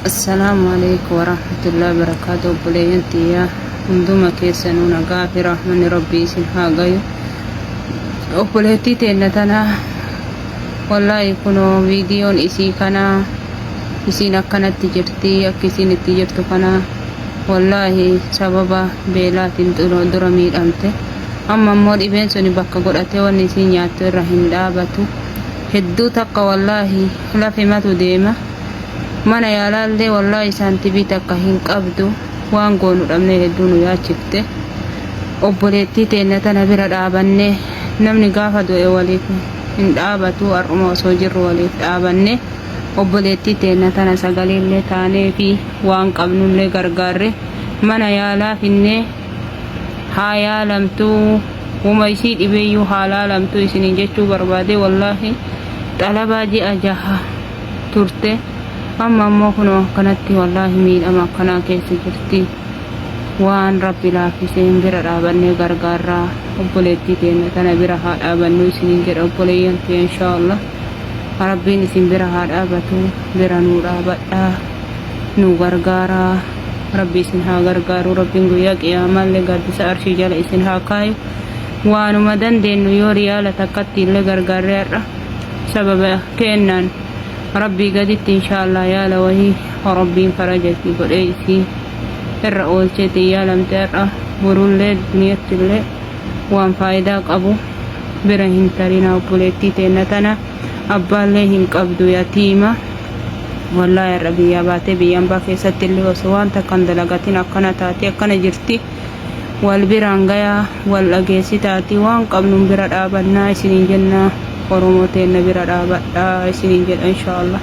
Assalaamu alaikum warahmatullahi wabarakaatu. Obboleeyyan tiyya, hunduma keessanuu nagaa fi rahmanni rabbii isin haa gayu. Obboleettii teenna tana, wallaahi kunoo viidiyoon isii kana, isiin akkanatti jirti. Akka isiin itti jirtu kana, wallaahi sababa beelaatiin dura miidhamte. Amma immoo dhibeen suni bakka godhatee wanni isiin nyaattu irra hin dhaabatu. Hedduu takka wallaahi lafimatu deema. Mana yaalaallee wallaahi saantibii takka hin qabdu. Waan goonu dhabnee hedduu nu yaachifte. Obboleettii teenna tana bira dhaabanne. Namni gaafa du'e waliif hin dhaabatu. Har'uma osoo jirru waliif dhaabanne, obboleettii teenna tana sagaleellee taanee fi waan qabnullee gargaarre, mana yaalaa finnee haa yaalamtu, wuma isii dhibeeyyuu haa laalamtu isiniin jechuu barbaade. Wallaahi xalabaa ji'a 6 turte. Amma ammoo kunoo akkanatti wallaahi miidhama akkanaa keessa jirti. Waan rabbi laaffiseen bira dhaabannee gargaarraa. Obboleettii teenna tana bira haa dhaabannu isiniin jedha, obboleeyyan tiyya. Inshaa Allah rabbiin isin bira haa dhaabatu. Bira nuu dhaabadhaa, nu gargaaraa. Rabbi isin haa gargaaru. Rabbiin guyyaa qiyaamaallee gaaddisa arshii jala isin haa kaayu. Waanuma dandeenyu yoo riyaala takkatti illee gargaarree, har'a sababa keennaan rabbii gaditti inshaallah yaala wahii rabbiin faraja isii godhee isii irra oolcheetiin yaalamte, har'a borullee duniyatti illee waan faayidaa qabu. Bira hin tarinaa obboleettii teenna tana. Abbaallee hin qabdu, yatiima. Wallaahi har'a biyyaa baatee biyya ambaa keessatti illee osoo waan takka hin dalagatin akkana taate, akkana jirti. Wal biraan gayaa, wal dhageessitaati, waan qabnuun bira dhaabannaa isiniin jenna. Oromoo teenna bira dhaabadhaa isiniin jedha, inshaallah.